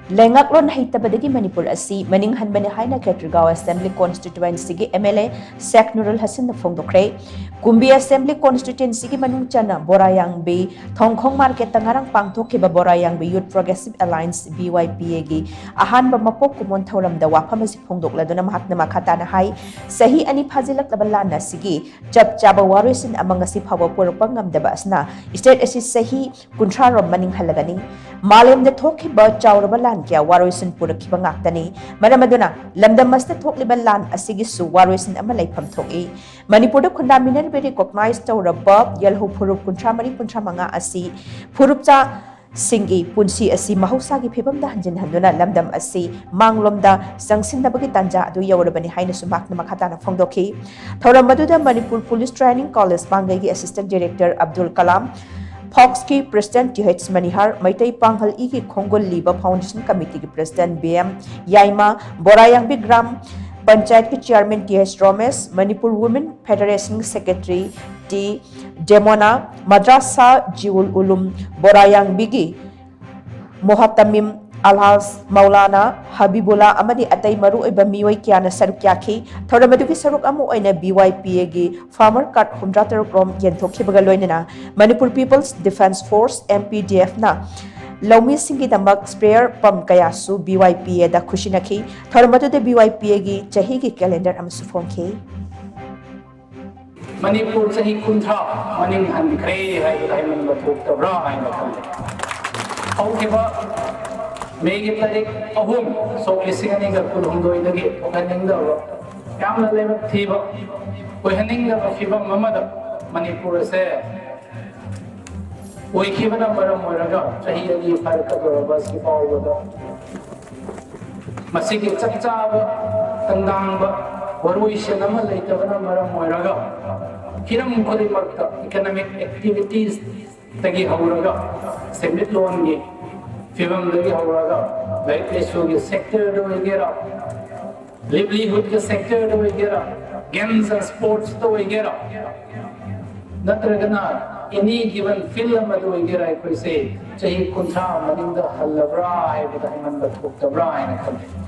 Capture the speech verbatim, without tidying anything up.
ꯂꯩꯉꯥꯛꯂꯣꯟ ꯍꯩꯇꯕꯗꯒꯤ ꯃꯅꯤꯄꯨꯔ ꯑꯁꯤ ꯃꯅꯤꯡ ꯍꯟꯕꯅꯤ ꯍꯥꯏꯅ ꯈꯦꯇ꯭ꯔꯤꯒꯥꯎ Assembly Constituencyꯒꯤ MLA Sheikh Nurul Hassanꯅ ꯐꯣꯡꯗꯣꯛꯈ꯭ꯔꯦ꯫ ꯀꯨꯝꯕꯤ Assembly Constituencyꯒꯤ ꯃꯅꯨꯡ ꯆꯟꯅ ꯕꯣꯔꯥꯌꯥꯡꯕꯤ ꯊꯣꯡꯈꯣꯡ marketꯇ ꯉꯔꯥꯡ ꯄꯥꯡꯊꯣꯛꯈꯤꯕ ꯕꯣꯔꯥꯌꯥꯡꯕꯤ Youth Progressive Alliance, BYPAꯒꯤ ꯑꯍꯥꯟꯕ ꯃꯄꯣꯛ ꯀꯨꯝꯑꯣꯟ ꯊꯧꯔꯝꯗ ꯋꯥꯐꯝ ꯑꯁꯤ ꯐꯣꯡꯗꯣꯛꯂꯗꯨꯅ ꯃꯍꯥꯛꯅ ꯃꯈꯥ ꯇꯥꯅ ꯍꯥꯏ, ꯆꯍꯤ ꯑꯅꯤ ꯐꯥꯖꯤꯜꯂꯛꯂꯕ ꯂꯥꯟ ꯑꯁꯤꯒꯤ ꯆꯞ ꯆꯥꯕ ꯋꯥꯔꯣꯏꯁꯤꯟ ꯑꯃ ꯉꯁꯤ ꯐꯥꯎꯕ ꯄꯨꯔꯛꯄ ꯉꯝꯗꯕ ꯑꯁꯤꯅ state ꯑꯁꯤ ꯆꯍꯤ ꯀꯨꯟꯊ꯭ꯔꯥ ꯔꯣꯝ ꯃꯅꯤꯡ ꯍꯜꯂꯒꯅꯤ꯫ ꯃꯥꯂꯦꯝꯗ ꯊꯣꯛꯈꯤꯕ ꯆꯥꯎꯔꯕ ꯂꯥꯟ ꯀꯌꯥ ꯋꯥꯔꯣꯏꯁꯤꯟ ꯄꯨꯔꯛꯈꯤꯕ ꯉꯥꯛꯇꯅꯤ꯫ ꯃꯔꯝ ꯑꯗꯨꯅ ꯂꯝꯗꯝ ꯑꯁꯤꯗ ꯊꯣꯛꯂꯤꯕ ꯂꯥꯟ ꯑꯁꯤꯒꯤꯁꯨ ꯋꯥꯔꯣꯏꯁꯤꯟ ꯑꯃ ꯂꯩꯐꯝ ꯊꯣꯛꯏ꯫ ꯃꯅꯤꯄꯨꯔꯗ ꯈꯨꯟꯗꯥꯃꯤꯅꯔꯤꯕ recognize ꯇꯧꯔꯕ ꯌꯦꯜꯍꯧ ꯐꯨꯔꯨꯞ ꯀꯨꯟꯊ꯭ꯔꯥ ꯃꯔꯤ ꯀꯨꯟꯊ꯭ꯔꯥ ꯃꯉꯥ ꯑꯁꯤ ꯐꯨꯔꯨꯞꯆꯥ ꯁꯤꯡꯒꯤ ꯄꯨꯟꯁꯤ ꯑꯁꯤ ꯃꯍꯧꯁꯥꯒꯤ ꯐꯤꯕꯝꯗ ꯍꯟꯖꯤꯟꯍꯟꯗꯨꯅ ꯂꯝꯗꯝ ꯑꯁꯤ ꯃꯥꯡꯂꯣꯝꯗ ꯆꯪꯁꯤꯟꯅꯕꯒꯤ ꯇꯥꯟꯖꯥ ꯑꯗꯨ ꯌꯧꯔꯕꯅꯤ ꯍꯥꯏꯅꯁꯨ ꯃꯍꯥꯛꯅ ꯃꯈꯥ ꯇꯥꯅ ꯐꯣꯡꯗꯣꯛꯈꯤ꯫ ꯊꯧꯔꯝ ꯑꯗꯨꯗ ꯃꯅꯤꯄꯨꯔ Police Training College ꯄꯥꯡꯒꯩꯒꯤ Assistant Director ꯑꯕꯗꯨꯜ ꯀꯂꯥꯝ, ꯐꯣꯛꯁꯀꯤ President T H Manihar, Meitei Pangal ꯏꯒꯤ ꯈꯣꯡꯒꯨꯜ ꯂꯤꯕ Foundation Committeeꯒꯤ President B M Yaima, Borayangbi gram ꯄꯟꯆꯥꯌꯠꯀꯤ Chairman T H Romesh, Manipur Women Federation Secretary T Demona, Madrasa Ziaul Uloom ꯕꯣꯔꯥꯌꯥꯡꯕꯤꯒꯤ ꯃꯣꯍꯇꯃꯤꯝ ꯑꯜꯍꯥꯖ ꯃꯧꯂꯥꯅꯥ ꯍꯕꯤꯕꯨꯜꯂꯥ ꯑꯃꯗꯤ ꯑꯇꯩ ꯃꯔꯨꯑꯣꯏꯕ ꯃꯤꯑꯣꯏ ꯀꯌꯥꯅ ꯁꯔꯨꯛ ꯌꯥꯈꯤ꯫ ꯊꯧꯔꯝ ꯑꯗꯨꯒꯤ ꯁꯔꯨꯛ ꯑꯃ ꯑꯣꯏꯅ BYPAꯒꯤ farmer card ꯍꯨꯝꯗ꯭ꯔꯥ ꯇꯔꯨꯛ ꯔꯣꯝ ꯌꯦꯟꯊꯣꯛꯈꯤꯕꯒ ꯂꯣꯏꯅꯅ Manipur People's Defence Force, MPDFꯅ ꯂꯧꯃꯤꯁꯤꯡꯒꯤꯗꯃꯛ sprayer pump ꯀꯌꯥꯁꯨ BYPAꯗ ꯈꯨꯠꯁꯤꯟꯅꯈꯤ꯫ ꯊꯧꯔꯝ ꯑꯗꯨꯗ BYPAꯒꯤ ꯆꯍꯤꯒꯤ calendar ꯑꯃꯁꯨ ꯐꯣꯡꯈꯤ꯫ ꯃꯅꯤꯄꯨꯔ ꯆꯍꯤ ꯀꯨꯟꯊ꯭ꯔꯥ ꯃꯅꯤꯡ ꯍꯟꯈ꯭ꯔꯦ ꯍꯥꯏꯕꯗ ꯍꯥꯏꯃꯟꯕ ꯊꯣꯛꯇꯕ꯭ꯔꯥ ꯍꯥꯏꯅ ꯈꯜꯂꯤ꯫ ꯍꯧꯈꯤꯕ ꯃꯦꯒꯤ ꯇꯥꯔꯤꯛ ꯑꯍꯨꯝ, ꯁꯣꯛ ꯂꯤꯁꯤꯡ ꯑꯅꯤꯒ ꯀꯨꯟꯍꯨꯝꯗꯣꯏꯗꯒꯤ ꯊꯣꯛꯍꯟꯅꯤꯡꯗꯕ ꯌꯥꯝꯅ ꯂꯥꯏꯕꯛ ꯊꯤꯕ, ꯑꯣꯏꯍꯟꯅꯤꯡꯗꯕ ꯐꯤꯕꯝ ꯑꯃꯗ ꯃꯅꯤꯄꯨꯔ ꯑꯁꯦ ꯑꯣꯏꯈꯤꯕꯅ ꯃꯔꯝ ꯑꯣꯏꯔꯒ ꯆꯍꯤ ꯑꯅꯤ ꯐꯥꯔꯛꯀꯗꯧꯔꯕ ꯑꯁꯤ ꯐꯥꯎꯕꯗ ꯃꯁꯤꯒꯤ ꯆꯞ ꯆꯥꯕ ꯇꯪꯗꯥꯡꯕ ꯋꯥꯔꯣꯏꯁꯤꯟ ꯑꯃ ꯂꯩꯇꯕꯅ ꯃꯔꯝ ꯑꯣꯏꯔꯒ ꯍꯤꯔꯝ ꯈꯨꯗꯤꯡꯃꯛꯇ economic activitiesꯇꯒꯤ ꯍꯧꯔꯒ ꯁꯦꯟꯃꯤꯠꯂꯣꯟꯒꯤ ꯐꯤꯕꯝꯗꯒꯤ ꯍꯧꯔꯒ ꯂꯥꯏꯔꯤꯛ ꯂꯥꯏꯁꯨꯒꯤ sectorꯗ ꯑꯣꯏꯒꯦꯔꯥ, livelihoodꯀꯤ sectorꯗ ꯑꯣꯏꯒꯦꯔꯥ, games and sportsꯇ ꯑꯣꯏꯒꯦꯔꯥ, ꯅꯠꯇ꯭ꯔꯒꯅ ꯑꯦꯅꯤ ꯒꯤꯕꯟ ꯐꯤꯜ ꯑꯃꯗ ꯑꯣꯏꯒꯦꯔꯥ, ꯑꯩꯈꯣꯏꯁꯦ ꯆꯍꯤ ꯀꯨꯟꯊ꯭ꯔꯥ ꯃꯅꯤꯡꯗ ꯍꯜꯂꯕ꯭ꯔꯥ ꯍꯥꯏꯕꯗ ꯍꯟꯕ ꯊꯣꯛꯇꯕ꯭ꯔꯥ ꯍꯥꯏꯅ ꯈꯜꯂꯤ꯫